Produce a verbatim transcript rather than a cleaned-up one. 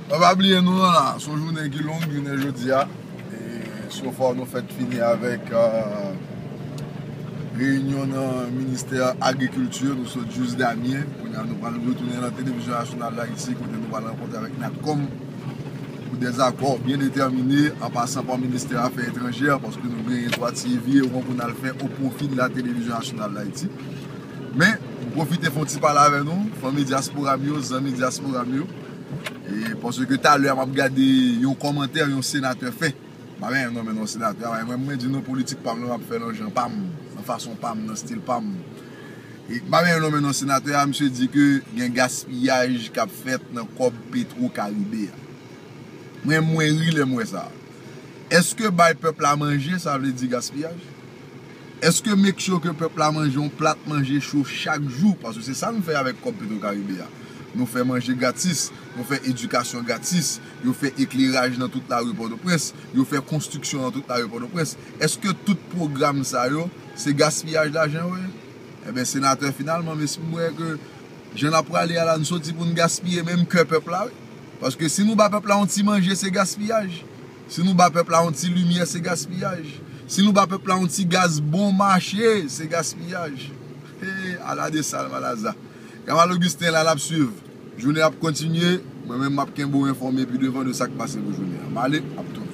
Mwen pa bliye nou la, se yon jounen ki long, jounen jodi a. E so far nou fèk fini avèk euh, reyinyon nan ministè agrikilti, nou sot jis Damyen. Kounye a nou pral retounen nan Televizyon Nasyonal d Ayiti, kote nou pral rankontre avèk Natcom pou dèzakò byen detèmine, an pasan pa ministè afè etranjè, paske nou genyen twa ti vye ron pou n al fè o pwofi de la Televizyon Nasyonal d Ayiti. Men, m pwofite fè yon ti pale avè nou, fanmi dyaspora m yo, zanmi dyaspora m yo. E paske talè a m ap gade yon kòmantè yon senatè fè. M pa menm nonmen non senatè a, mwen, mwen di nou politik pa m nan, m ap fè nan jan pa m, nan fason pa m, nan stil pa m. E m pa menm nonmen non senatè a, misye di ke gen gaspiyaj k ap fèt nan kòb Petro Karibe a. Mwen, mwen ri lè m wè sa. Èske bay pèp la manje, sa vle di gaspiyaj? Èske make sure ke pèp la manje yon plat manje cho chak jou? Paske se sa nou fè avèk kòb Petro Karibe a. Nou fè manje gratis, nou fè edikasyon gratis, yo fè ekleraj nan tout lari Pòtoprens, yo fè konstriksyon nan tout lari Pòtoprens. Èske tout pwogram sa yo, se gaspiyaj lajan yo ye? Enben, senatè, finalman, mesye, m wè ke jan n ap prale a la, n soti pou n gaspiye menm kè pèp la, wi. Paske si nou ba pèp la yon ti manje, se gaspiyaj. Si nou ba pèp la yon ti limyè, se gaspiyaj. Si nou ba pèp la yon ti gaz bon mache, se gaspiyaj. Hey, ala de salmalaza. Kamal Augustin la, n ap swiv. Jounen ap kontinye. Mwen menm, m ap kenbe w enfòme pi devan de sa k pase pou jounen an. M ale, m ap tounen.